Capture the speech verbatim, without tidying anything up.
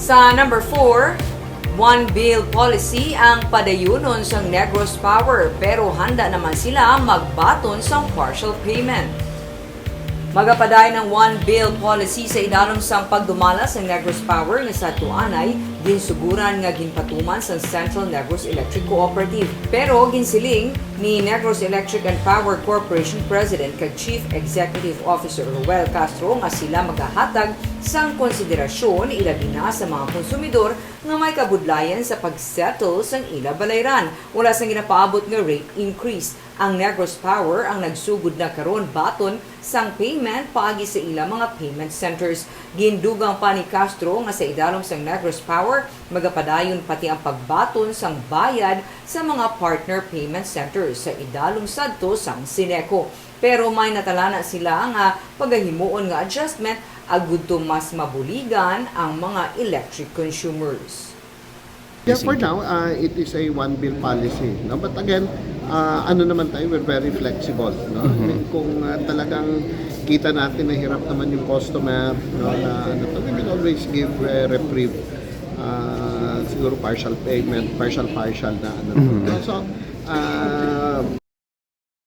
Sa number four, one bill policy ang padayunon sang Negros Power, pero handa naman sila magbaton sang partial payment. Magapadayon ang one bill policy sa idalom sang pagdumala sang Negros Power nga sa tuanay ginsuguran nga ginpatuman sang Central Negros Electric Cooperative. Pero ginsiling ni Negros Electric and Power Corporation President kag Chief Executive Officer Roel Castro nga sila magahatag sang konsiderasyon, ilabi na sa mga konsumidor nga may kabudlayan sa pag-settle sang ila balayran wala sang ginapaabot nga rate increase. Ang Negros Power ang nagsugod na karon baton sang payment paagi sa ila mga payment centers. Gindugang pa ni Castro nga sa idalom sang Negros Power magapadayon pati ang pagbaton sang bayad sa mga partner payment centers sa idalom sadto sang Syneco. Pero may natalana sila nga pagahimuon nga adjustment agud to mas mabuligan ang mga electric consumers. Yeah, for now, uh, it is a one bill policy. No? But again, uh, ano naman tayo, we're very flexible. No? I mean, kung uh, talagang kita natin na hirap naman yung customer, no, na ano to, we will always give uh, reprieve. Uh, siguro partial payment, partial-partial na ano. No? So, uh,